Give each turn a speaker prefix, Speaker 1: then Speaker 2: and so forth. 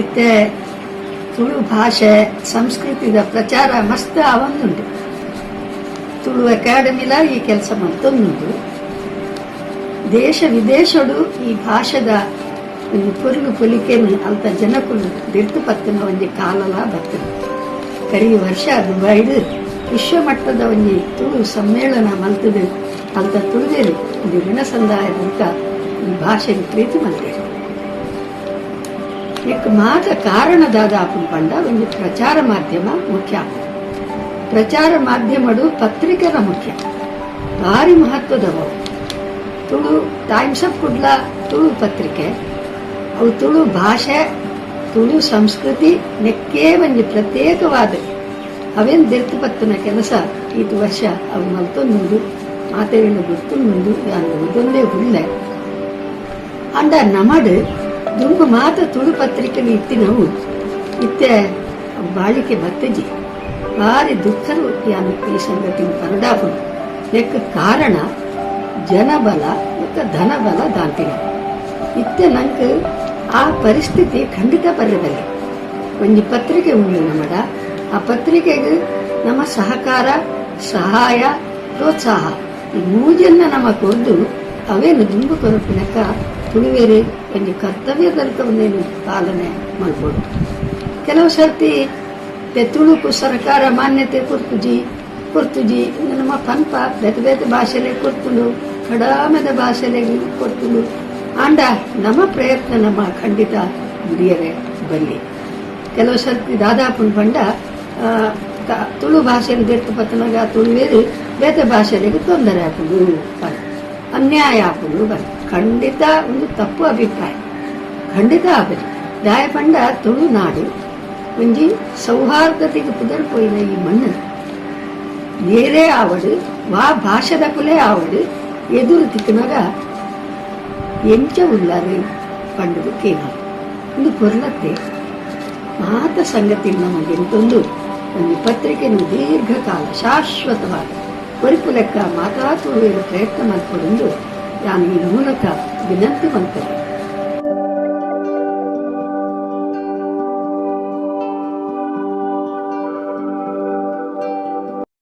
Speaker 1: ಇತ್ತೆ ತುಳು ಭಾಷೆ ಸಂಸ್ಕೃತಿದ ಪ್ರಚಾರ ಮಸ್ತ್ ಆವೊಂದುಂಡು. ತುಳು ಅಕಾಡೆಮಿಲ ಈ ಕೆಲಸ ಮಲ್ತೊಂದುಂಡು. ದೇಶ ವಿದೇಶಡು ಈ ಭಾಷೆದ ಒಂಜಿ ಪೊರ್ಲು ಪೊಲಿಕೆನ್ ಅಲ್ತ ಜನಕುಲು ದೆರ್ತ್ ಪತ್ತುನ ಒಂಜಿ ಕಾಲಲ ಬತ್ತ್ಂಡ್. ಕರಿ ವರ್ಷ ದುಬೈಡ್ ವಿಶ್ವಮಟ್ಟದ ಒಂಜಿ ತುಳು ಸಮ್ಮೇಳನ ಮಲ್ತ್ದ್ ಅಲ್ತ ತುಳುವೆರ್ ಒಂಜಿ ಋಣ ಸಂದಾಯ ಬೊಕ್ಕ ಈ ಭಾಷೆನ್ ಪ್ರೀತಿ ಮಲ್ತೆರ್. ನೆಕ್ಕ್ ಮಾತ ಕಾರಣ ದಾದ ಆಪುಂಡು ಪಂಡ ಒಂಜಿ ಪ್ರಚಾರ ಮಾಧ್ಯಮ ಮುಖ್ಯ ಆಪುಂಡು. ಪ್ರಚಾರ ಮಾಧ್ಯಮಡ್ ಪತ್ರಿಕೆಲ ಮುಖ್ಯ. ಬಾರಿ ಮಹತ್ವದವು. ತುಳು ಟೈಮ್ಸ್ ಆಫ್ ಕುಡ್ಲ ತುಳು ಪತ್ರಿಕೆ ಅವು ತುಳು ಭಾಷೆ, ತುಳು ಸಂಸ್ಕೃತಿ ನೆಕ್ಕೇ ಒಂಜಿ ಪ್ರತ್ಯೇಕವಾದ ಅವೆನ್ ದೆರ್ತ್ ಪತ್ತುನ ಕೆಲಸ ಈತ್ ವರ್ಷ ಅವು ಮಲ್ತೊಂದುಂಡು. ಮಾತೆರೆನ ಗೊತ್ತುಂಡು, ಯಾನ್ ಓದೊಂದೇ ಉಲ್ಲೆ. ಆಂಡ ನಮಡ್ ದುಂಬು ಮಾತ ತುಳು ಪತ್ರಿಕೆಲು ಇತ್ತಿನವು ಇತ್ತೆ ಬಾಳಿಕೆ ಬತ್ತಜಿ. ಬಾರಿ ದುಃಖರು ಯಾನ್ ಈ ಸಂಗತಿನ್ ಪನೊಡಾಪುಂಡು. ನೆಕ್ಕ್ ಕಾರಣ ಜನಬಲ ಬೊಕ್ಕ ಧನಬಲ ದಾಂತಿನ. ಇತ್ತೆ ನಂಕ್ ಆ ಪರಿಸ್ಥಿತಿ ಖಂಡಿತ ಬರ್ರೆ. ಒಂಜಿ ಪತ್ರಿಕೆ ಉಂಡು ನಮಡ. ಆ ಪತ್ರಿಕೆಗ್ ನಮ್ಮ ಸಹಕಾರ, ಸಹಾಯ, ಪ್ರೋತ್ಸಾಹ ಈ ಮೂಜನ್ನ ನಮ ಕೊರ್ದು ಅವೇನು ದುಂಬು ಕೊರಪಿನಕ ತುಳುವೆರ್ ಒಂಜಿ ಕರ್ತವ್ಯದಂತ ಒಂದೇನು ಪಾಲನೆ ಮಲ್ಪೊಡು. ಕೆಲವು ಸರ್ತಿ ತುಳುಕು ಸರ್ಕಾರ ಮಾನ್ಯತೆ ಕೊರ್ತುಜಿ ಕೊರ್ತುಜಿ ನಮ್ಮ ಪನ್ಪ. ಬೇತೆ ಬೇತೆ ಭಾಷೆಲೆ ಕೊರ್ತುಂಡು, ಕಡಾಮೆದ ಭಾಷೆಲೆಗ್ ಕೊರ್ತುಂಡು. ಆಂಡ ನಮ್ಮ ಪ್ರಯತ್ನ ನಮ್ಮ ಖಂಡಿತ ಬುಡಿಯರೆ ಬಲ್ಲಿ. ಕೆಲವು ಸರ್ತಿ ದಾದಾಪುಂಡು ಪಂಡ, ತುಳು ಭಾಷೆನ್ ದೆರ್ತ್ ಪತ್ತುನಗ ತುಳುವೆರ್ ಬೇತೆ ಭಾಷೆಲೆಗ್ ತೊಂದರೆ ಆಪುಂಡು ಪಂದ್, ಅನ್ಯಾಯ ಆಪುಂಡು ಪಂದ್. ಖಂಡಿತ ಒಂದು ತಪ್ಪು ಅಭಿಪ್ರಾಯ, ಖಂಡಿತ ಆಪುಜಿ. ದಾಯ ಪಂಡ ತುಳುನಾಡು ಒಂಜಿ ಸೌಹಾರ್ದತೆಗೆ ಪುದರ್ ಪೋಯಿನ ಈ ಮಣ್ಣು. ಏರೇ ಆವಡ್, ವಾ ಭಾಷೆದಕುಲೇ ಆವಡ್, ಎದುರು ತಿಕ್ಕುನಗ ಎಂಚ ಉಲ್ಲರ್ ಪಂಡುದು ಕೇನೊಡು. ಉಂದು ಪೊರ್ಲತ್ತೆ. ಮಾತ ಸಂಗತಿ ನಮ ಗೆಂತೊಂದು ಒಂಜಿ ಪತ್ರಿಕೆನು ದೀರ್ಘಕಾಲ ಶಾಶ್ವತವಾದ ಒರಿಪು ಲೆಕ್ಕ ಮಾತಾ ತುಳುವೆರ್ ಪ್ರಯತ್ನ ಮಲ್ಪೊಡುಂದು ಯಾನ್ ಈ ಮೂಲಕ ವಿನಂತಿ ಮಲ್ಪುವೆ.